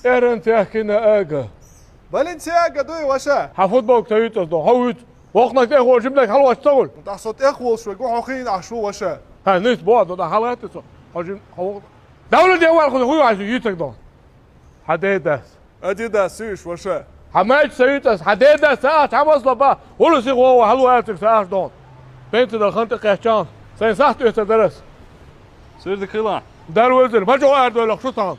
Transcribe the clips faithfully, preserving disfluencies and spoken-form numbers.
Эран цехкина ага. Баленсиага дуй, ваша? Хьа футболка ца юьйцӀас до, хьо вуьйцу. Вокхунах тӀехволу жиманиг хьалавош ца хуьлу? ТӀаккха со тӀехволуш верг ву, хьо хиъна Ӏаш ву, ваша. Хьан нуьйс боху до, хьалатта со. Хьо жим, хьо вокху. Давла де вар хуьлу, хӀун ю Ӏаш юьйцург до? Хьан дедас? Адидас суьйш, ваша. Хьан майча ца юьйцӀас, хьан дедас ца ахча хьан масло ба? ХӀула сих вогӀу, хьалу ацург ца ахча дон. Пенсия дала хан тӀе кхеччан. Сайн сахт оьцар дарас. Суьрда кхила. Дала везира, ма чӀогӀа арадойлахь шу тахана.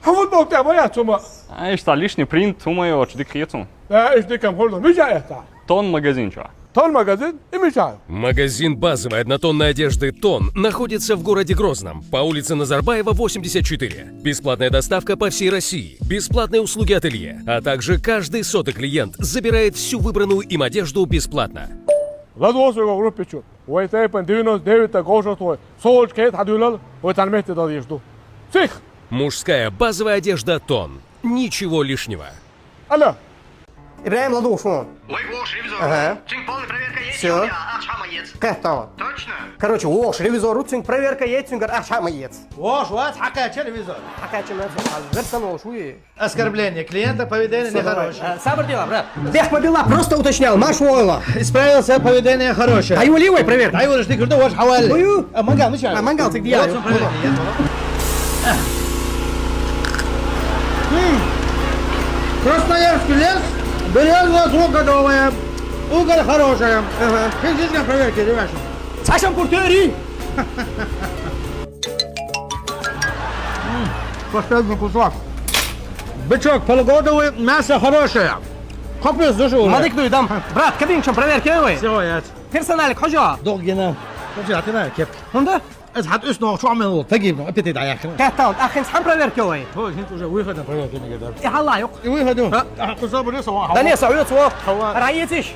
Хьан футболка тӀехь ма яц хӀума? А, иштта лишний принт, хӀума йоцуш, дика хецун. А, иштта дика-м хуьлу. Мича эцахь? Тон магазин чохь. Тон магазин? И мича? Магазин базовой однотонной одежды «Тон» находится в городе Грозном, по улице Назарбаева, восемьдесят четыре. Бесплатная доставка по всей России, бесплатные услуги ателье, а также каждый сотый клиент забирает всю выбранную им одежду бесплатно. ЛадогӀа соьга группа чу. Вай тайпан девяносто девять говшахтхой, со волчу кхета хьан дуьйлал, вай царна метте дала еш ду. Цих! Мужская базовая одежда «Тон». Ничего лишнего. Алло. ИбрахӀим, ладугӀуш вон. Вай вогӀуш ревизор. Ага. Цуьнга полная проверка еций, всё, ахча хьан ма еций? Кхетта. Точно? Короче, вогӀуш ревизор ву, цуьнга проверка еций, цуьнгара ахча хьан ма еций. ВогӀуш вац, хьакхаьчча ревизор. Хьакхаьчча ревизор. Вер санна волуш ву и. Оскорбление клиента, поведение нехорошее. Всё, давай. А, сабар дела, брат. Бехк ма билла, просто уточнял, марш войла. Исправился, поведение хорошее. Ай, ули вай, проверь. Ай, ули, жди, курда, ваш хавали. Ую. А, мангал, мича? А, мангал, так дия. Вот, смотри, я. М. Красноярский лес, березовая, звук готовая. Уголь хорошая. Ага. Физическая проверка, ребята. Сашам Пуртери. М, последний кусок. Бычок полугодовый, мясо хорошее. Капец, душевый. Мадик, ну и дам. Брат, кабинчам проверка вай. Всё, я. Персоналик хожа. Долгина. Вообще, а ты на кеп. Ну да? Эс хат уьс ногу чу амел вот, тагиб, аппетит, а я. Катаун, ахин сам проверка вай. Хо, хин уже выхода проверка не гадар. И халайок. И выходу. А? А, кусок уже сова. Да не, союз во. Хава. Раециш.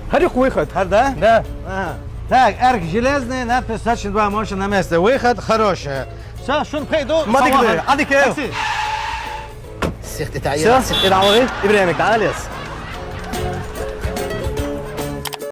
Харюк выход. Хар, да? Да. Ага. Так, арка железная, надпись «Сачин два» Моршин на месте. Выход хорошая. Всё, шун пхайду. Мадик, сава, да, хан. Адик, э. Такси. Сихти тайра, всё? Сихти давай. И время, да, лес.